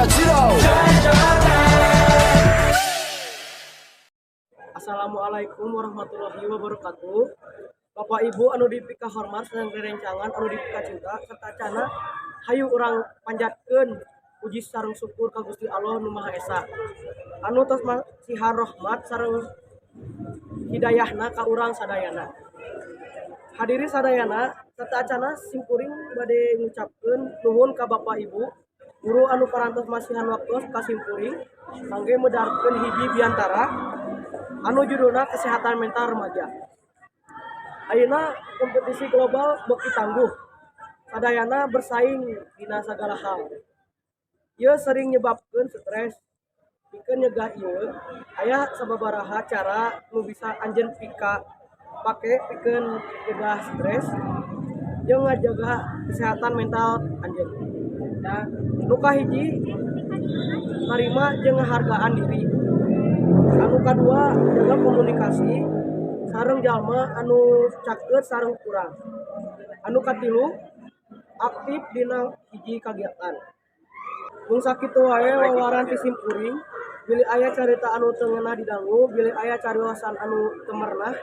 Zero. Assalamualaikum warahmatullahi wabarakatuh. Bapak Ibu anu dipika hormat sareng rerencangan anu dipika cinta serta cana, hayu urang panjatkeun puji sareng syukur ka Gusti Allah Nu Maha Esa anu tos masihan rahmat sareng hidayahna ka urang sadayana. Hadirin sadayana serta acana, simkuring bade ngucapkeun nuhun ka Bapak Ibu guru anu parantos masihan waktu ka simkuring kangge medarkeun hiji biantara anu judulna kesehatan mental remaja. Ayeuna kompetisi global beuki tangguh. Sadayana bersaing dina sagala hal. Ieu sering nyebabkeun stres. Pikeun nyegah ieu, aya sababaraha cara nu bisa anjeun pika pake pikeun nyegah stres jeung ngajaga kesehatan mental anjeun. Nu kahiji, narima jeung ngahargaan diri. Anu kadua, jaga komunikasi sareng jalma anu caket sareng urang. Anu katilu, aktif dina hiji kagiatan. Mung sakitu wae wawaran ti simkuring, bilih aya carita anu teu ngeunah didangu, bilih aya cariosan anu teu merenah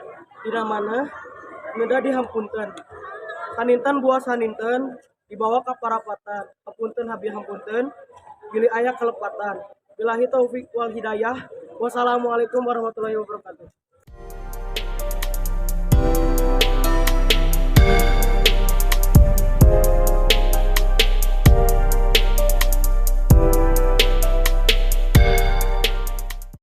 dina maneh, ngeunah dihapunten. Saninten buah saninten dibawa ka parapatan. Hapunten habihapunten bilih aya kalepatan. Billahi taufik wal hidayah. Wassalamualaikum warahmatullahi wabarakatuh.